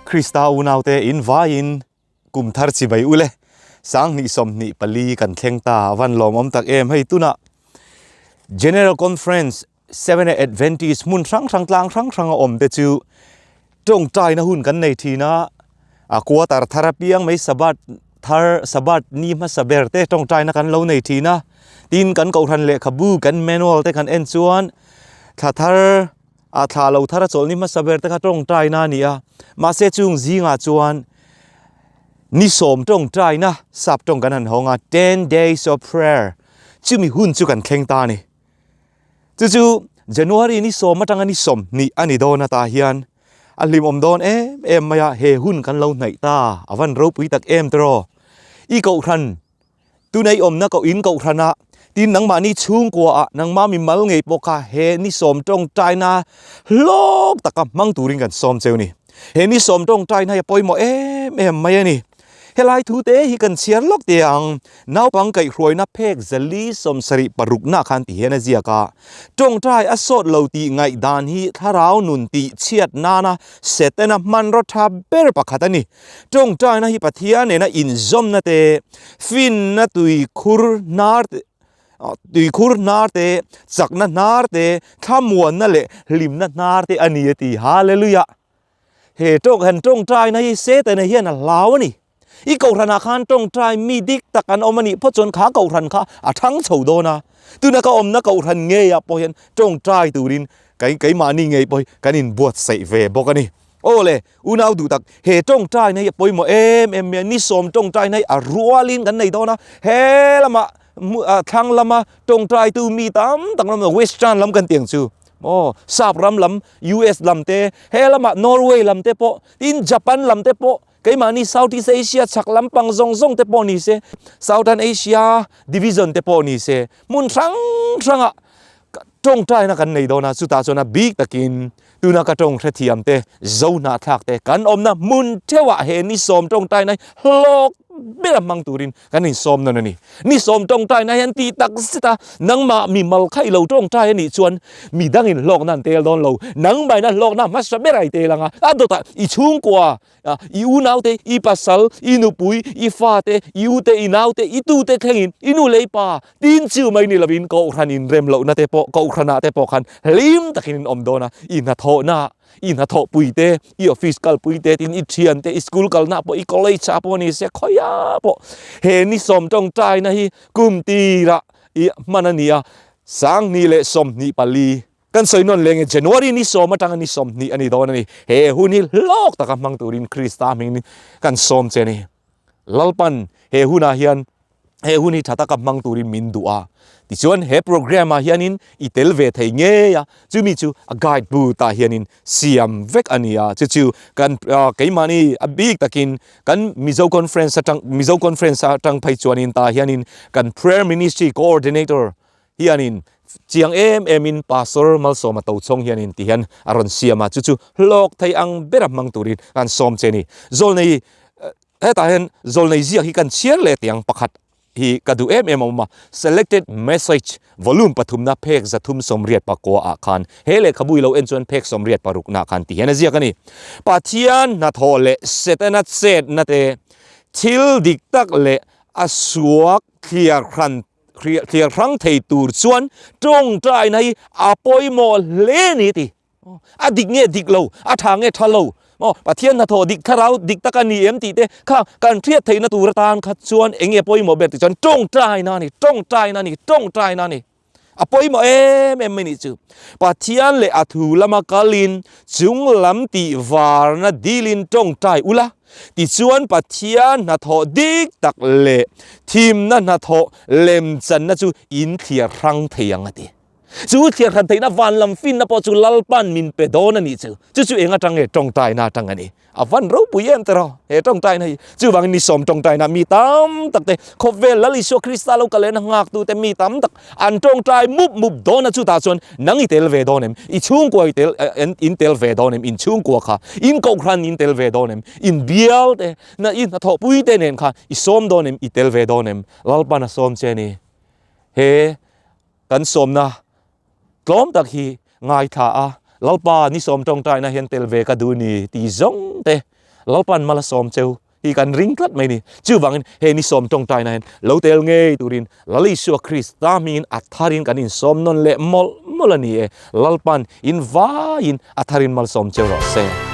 Krista unaute in vaiin kum thar chibai ule 2024 kan thleng ta a van lawmawm tak em hei tunah General Conference Seventh Adventist hmun hrang hrang tlang hrang hrang a awm te chu tawngtaina hun kan nei thin a a quarter thar apiang mai Sabbath thar Sabbath ni hmasa ber te tawngtaina kan lo nei thin a tin kan kohhran lehkhabu kan manual te kan en chuan thla thar a thla lo thar a chawlh ni hmasa ber te kha tawngtaina a ni a mahse chung zingah chuan ni sawm tawngtaina sap tawng kan han hawng a ten days of prayer chumi hun chu kan thleng ta a ni. Chu chu January ni sawm atanga ni 20 a ni dawn ata hian a hlimawm dawn em em mai a, he hun kan lo hnaih ta a van ropui tak em tiraw. I kohhran tuna i awmna koh in kohhran a tin nangmahni chhungkua ah nangmah mi mal ngei pawh kha he ni sawm tawngtaina hlawk taka hmang turin kan sawm cheu ni. He ni sawm tawngtaina hi a pawimawh em em mai a ni. Helai thu te hi kan chhiar lawk teh ang, naupang kaihhruaina phek zali 76 na khan ti hian a ziak a, tawngtai a sawt lo tih ngaihdan hi thlarau nun tih chhiat nana Setana hmanraw tha ber pakhat a ni. Tawngtaina hi Pathian nena inzawmna te, finna tuikhur hnar te, tuikhur hnar te, chakna hnar te, thlamuanna leh hlimna hnar te a ni a ti. Hallelujah! He tawng han tawngtaina hi Setana hian a hlau a ni. I kohhranah khan tawngtai mi dik tak an awm a nih phawt chuan kha kohhran kha a thang chho dawn a. Tuna ka awmna kohhran ngeiah pawh hian tawngtai turin kei keimahni ngei pawh hi kan inbuatsaih ve bawk a ni. Aw le, unau duh tak, he tawngtaina hi a pawimawh em em mai a, ni sawm tawngtaina hi a rualin kan nei dawn a, he lamah thlang lama tawngtaitu mi tam tak lam western lam kan tiang chu maw sap ram lam US lam te he lamah Norway lam te pawh tin Japan lam te pawh keimahni Southeast Asia chhak lampang zawng zawng te pawh ni se Southern Asia division te pawh ni se hmun hrang hrangah tawngtaina kan nei dawn a chutah chuan a bik takin tuna ka tawng hrethiam te zo hnahthlak te kan awmna hmun theuhah he ni sawm tawngtaina hi hlawk ber a hmang turin Kan insawm nawn a ni. Ni sawm tawngtaina hian tih tak zet a, nangmah mi mal kha i lo tawngtai a nih chuan mi dangin hlawkna an tel dawn lo. Nangmahina hlawkna hmasa ber a i tel ang a, a dawtah i chhungkua, i unaute, i pasal, i nupui, i fate, i ute, i naute, i tute thlengin i nu leh i pa tin chiu mai ni lovin Kohhran inrem lohna te pawh Kohhranah te pawh khan hlim takin in awm dawn a, i hnathawhna I hnathawhpui te, i office kalpui te, tin i thian te, i school kalna pawh, i college ah pawh ni se khawiah pawh he ni sawm tawngtaina hi kum tirah i hman a ni a, 2024 kan sawi nawn leng e January ni sawm atanga ni 20 a ni dawn a ni. He hun hi hlawk taka hmang turin Krista hmingin kan sawm che a ni. Lalpan he hunah hian he hun hi tha taka hmang turin min duh a, tichuan he program ah hianin i tel ve thei ngei a, chumi chu a guide bu tah hianin siam vek a ni a, chu chu kan keimahni a bik takin kan Mizo Conference atang Mizo Conference atang phei chuanin tah hianin kan Prayer Ministry Coordinator hianin chiang em emin Pastor Malsawma Tochhawng hianin ti hian a rawn siam a, chu chu hlawk thei ang bera hmang turin kan sawm che a ni. Zawlnei Hetah hian zawlnei ziak hi kan chhiar leh tih ang pakhat hi ka duh em em a awm a, Selected Message Volume pathumna phek 389 ah khan he lehkhabu i lo en chuan phek 86 na khan ti hian a ziak a ni. Pathian hnathawh leh Setana chetna te thil dik tak leh a suak thliar hran thliar hrang thei tur chuan tawngtaina hi a pawimawh hle a ni ti. A dik nge dik lo, a tha nge tha lo, maw Pathian hnathawh dik thlarau dik tak a ni em tih te kha kan hriat theihna tur atan kha chuan eng nge pawimawh ber tih chuan tawngtaina a ni, tawngtaina a ni, tawngtaina a ni. A pawimawh em em mai nih chu. Pathian leh a thu lama kalin chung lam tih varna dilin tawngtai ula, tichuan Pathian hnathawh dik tak leh thimna hnathawh lemchanna chu in thliar hrang thei ang a ti. Chu thliar hran theihna van lam finna pawh chu Lalpan min pe dawn a nih chu. Chu chu eng atang nge tawngtaina atang a ni. A van ropui em tiraw he tawngtaina hi. Chuvangin ni sawm tawngtaina mi tam tak te khawvel Lal Isua Krista lo kalena nghaktu te mi tam tak an tawngtai mup mup dawn a chutah chuan nang i tel ve dawn em? I chhungkua i tel in tel ve dawn em? In chhungkua kha in kohhran in tel ve dawn em? In bial te na i hnathawhpui te nen kha i sawm dawn em? I tel ve dawn em? Lalpan a sawm che a ni. He Kan sawmna tlawm tak hi ngaithla a, Lalpa ni sawm tawngtaina hian tel ve ka duh ni ti zawng te. Lalpan mal a sawm cheu hi kan ring tlat mai ni. Chuvangin he ni sawm tawngtaina hian lo tel ngei turin Lal Isua Krista hmingin a tharin kan insawm nawn leh mawlh mawlh a ni e. Lalpan in vaiin a tharin malsawm cheu rawh se.